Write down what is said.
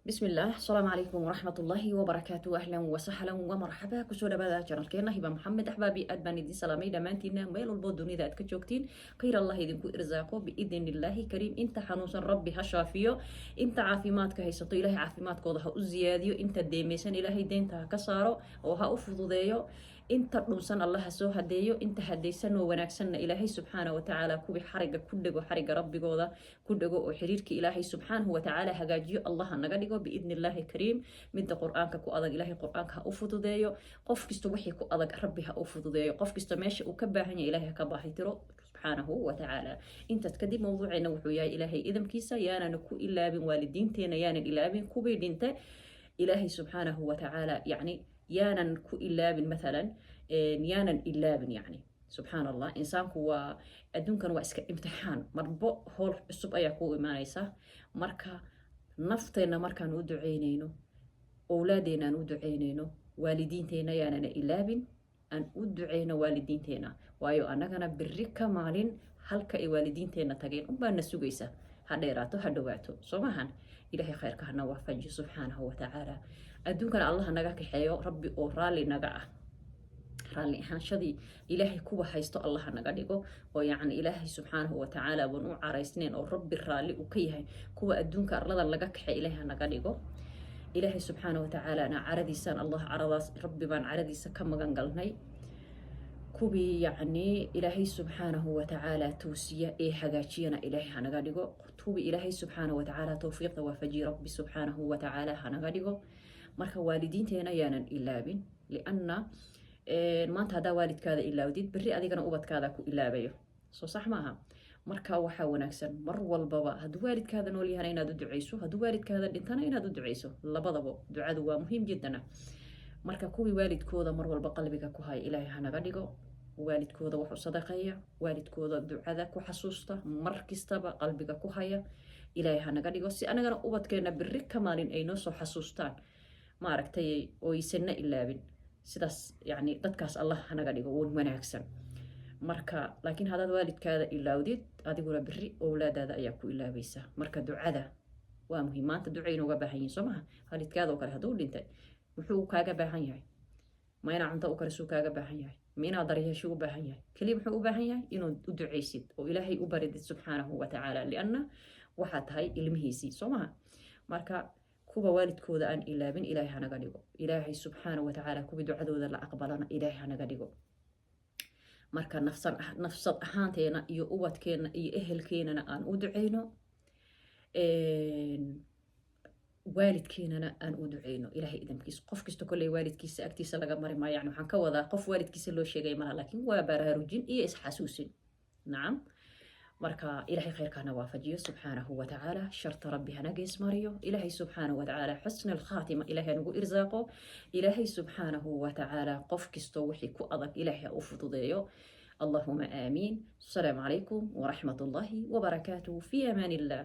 Bismi illaah. Asalaamu calaykum waraxmat ullaahi wabarakaatu. Ahlan wasahlan wamarxaba. Kusoo dhawaada channelkeena Hiba Maxamed. Axbaabi, aad baan idin salaamay dhammaantiina, meel walboo dunida aad ka joogtiin. Khayr Allah idinku irsaaqo biidni illaahi kariim. Inta xanuunsan Rabbi ha shaafiyo, inta caafimaadka haysato Ilaahay caafimaadkooda ha u ziyaadiyo, inta deemaysan Ilaahay deynta ha ka saaro oo ha u fududeeyo, inta dhunsan Allah ha soo hadeeyo, inta hadaysan oo wanaagsanna Ilaahay subxaana watacaala kuwii xariga ku dhego, xariga rabbigooda ku dhego oo xiriirka Ilaahay subxaanahu watacaala hagaajiyo Allah ha naga dhigo biidni illaahi kariim. Midda Qur-aanka ku adag Ilaahay Qur-aanka ha u fududeeyo. Qof kasta wixii ku adag Rabbi ha u fududeeyo. Qof kasta meesha uu ka baahan yahay Ilaahay ha ka baahitiro subxaanahu watacaala. Intaas kadib, mowduuceena wuxuu yahay, Ilaahay idamkiisa, yaanana ku ilaabin waalidiinteena, yaanan ilaabin kuwii dhintay Ilaahay subxaanahu watacaala, yacni yaanan ku ilaabin mathalan, yaanan ilaabin. Yani subxaan Allah, insaanku waa adduunkan waa iska imtixaan, marbo howl cusub ayaa kuu imaanaysa. Marka nafteenna markaan u duceyneyno, owlaadeena aan u duceyneyno, waalidiinteena yaanana ilaabin. Aan u duceyno waalidiinteena, waayo annagana beri ka maalin halka ay waalidiinteena tageen unbaana sugaysa, ha dheeraato ha dhowaato, soo maahan? Ilaahay khayrka hana waafajiyo subxaanahu watacaala. Adduunkana Allah naga kaxeeyo Rabbi oo raalli naga ah, raalli ahaanshadii Ilaahay kuwa haysto Allaha naga dhigo, oo yacni Ilaahay subxaanahu watacaala baan u caraysnayn oo Rabbi raalli uu ka yahay kuwa adduunka arladan laga kaxay Ilaahay ha naga dhigo. Ilaahay subxaanahu watacaalana caradiisaan, Allah caradaas Rabbi baan caradiisa ka magan galnay. Kuwii yacni Ilaahay subxaanahu watacaala toosiya ee hagaajiyana Ilaahay hanaga dhigo. Kuwii Ilaahay subxaanahu watacaala towfiiqda waafajiya Rabbi subxaanahu watacaala hanaga dhigo. Marka waalidiinteena yaanan ilaabin, lianna maanta haddaa waalidkaada ilaawdid, berri adigana ubadkaada ku ilaabayo, soo sax maaha? Marka waxaa wanaagsan mar walbaba hadduu waalidkaada nool yahana inaad u duceyso, hadduu waalidkaada dhintana inaad u duceyso. Labadaba ducadu waa muhiim jiddana. Marka kuwii waalidkooda mar walba qalbiga ku haya Ilaahay hanaga dhigo, waalidkooda wax u sadaqeeya, waalidkooda ducada ku xasuusta, mar kastaba qalbiga ku haya Ilaahay hanaga dhigo, si anagana ubadkeena beri ka maalin ay noo soo xasuustaan, maaragtay, oysanna ilaabin. Sidaas yani dadkaas Allah hanaga dhigo wan wanaagsan. Marka laakiin haddaad waalidkaada ilaawdid, adiguna beri owlaadaada ayaa ku ilaabaysa. Marka ducada waa muhiim. Maanta ducay inooga baahan yihin, soo maha? Waalidkaada oo kale hadduu dhintay, muxuu kaaga baahan yahay? Ma inaad cunto u karisuu kaaga baahan yahay? Ma inaad daryeesho u baahan yahay? Keliya muxuu u baahan yahay? Inaad u ducaysid oo Ilaahay u baridid subxaanahu watacaala, lianna waxaa tahay ilmihiisii, soo maha? Marka kuwa waalidkooda aan ilaabin Ilaahay hanaga dhigo. Ilaahay subxaanahu watacaala kuwii ducadooda la aqbalana Ilaahay hanaga dhigo. Marka nafsad ahaanteena iyo ubadkeena iyo ehelkeenana aan u duceyno, waalidkeenana aan u duceyno, Ilahay idamkiisa. Qof kasta kolley waalidkiisa agtiisa laga mari maayo, yani waxaan ka wadaa qof waalidkiisa loo sheegay malaha, laakiin waa baraarujin iyo isxasuusin. Nacam. Marka Ilahay khayrkaana waafajiyo subxaanahu watacaala, sharta Rabbi hana gees mariyo. Ilaahay subxaanahu watacaala xusna alkhaatima Ilaahay nagu irsaaqo. Ilaahay subxaanahu watacaala qof kastoo wixii ku adag Ilaahay ha u fududeeyo. Allahuma aamiin. Asalaamu calaykum waraxmat ullaahi wabarakaatuh. Fi amaan illah.